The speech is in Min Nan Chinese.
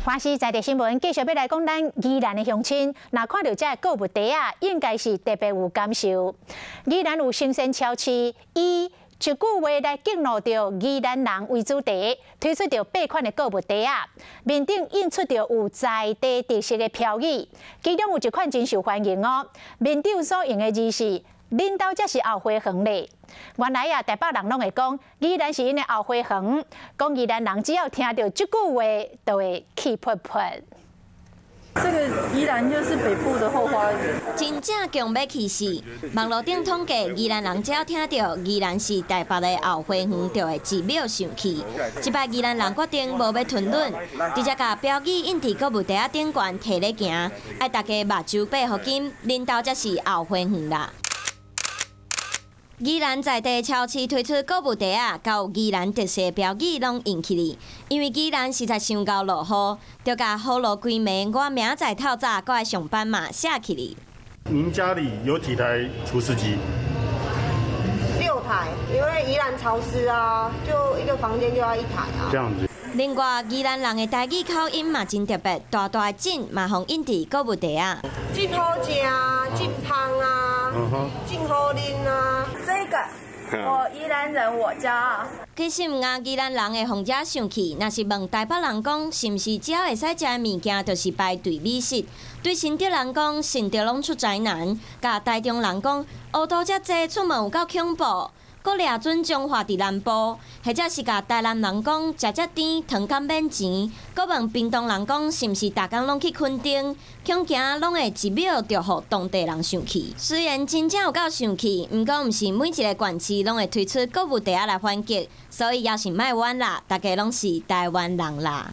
華視在地新聞繼續欲來講咱宜蘭的鄉親，若看著這個購物袋仔，應該是特別有感受。宜蘭有生鮮超市，以一句話來記錄著宜蘭人為主題，推出著八款的購物袋仔，面頂印出著有在地特色的標語，其中有一款真受歡迎哦。面頂所用的字是“恁兜才是後花園咧”。原來啊，台北人攏會講宜蘭是𪜶的後花園，講宜蘭人只要聽著這句話，就會氣噗噗。這個宜蘭就是北部的後花園。真正強欲氣死！網路頂統計，宜蘭人只要聽著宜蘭是台北的後花園，就會一秒生氣。這擺宜蘭人決定無欲吞忍，直接共標語印佇購物袋仔頂懸，提咧行，愛大家目睭擘予緊，恁兜才是後花園啦。宜蘭在地超市推出購物袋仔，佮宜蘭特色標語攏印起來。因為宜蘭實在傷𠢕落雨，就共雨落規暝，我明仔載透早閣愛上班嘛寫起來。您家裡有幾台除濕機？六台，因為宜蘭潮濕啊，就一個房間就要一台啊。這樣子。另外，宜蘭人的台語口音嘛真特別，大大的“真”嘛予印佇購物袋仔。真好食啊，真芳啊，真好啉啊。這個我宜蘭人，我驕傲。其實毋但宜蘭人會予這生氣，若是問台北人講，是毋是只要會使食的物件，就是排隊美食？對新竹人講，新竹攏出宅男；共台中人講，烏都遮濟，出門有夠恐怖。閣掠準彰化佇南部，或者是共台南人講，食遮甜，糖敢免錢？閣問屏東人講，是毋是逐工攏去墾丁？恐驚攏會一秒就予當地人生氣。雖然真正有夠生氣，毋過毋是每一个縣市攏會推出購物袋仔來反擊，所以猶是莫冤啦，大家攏是台灣人啦。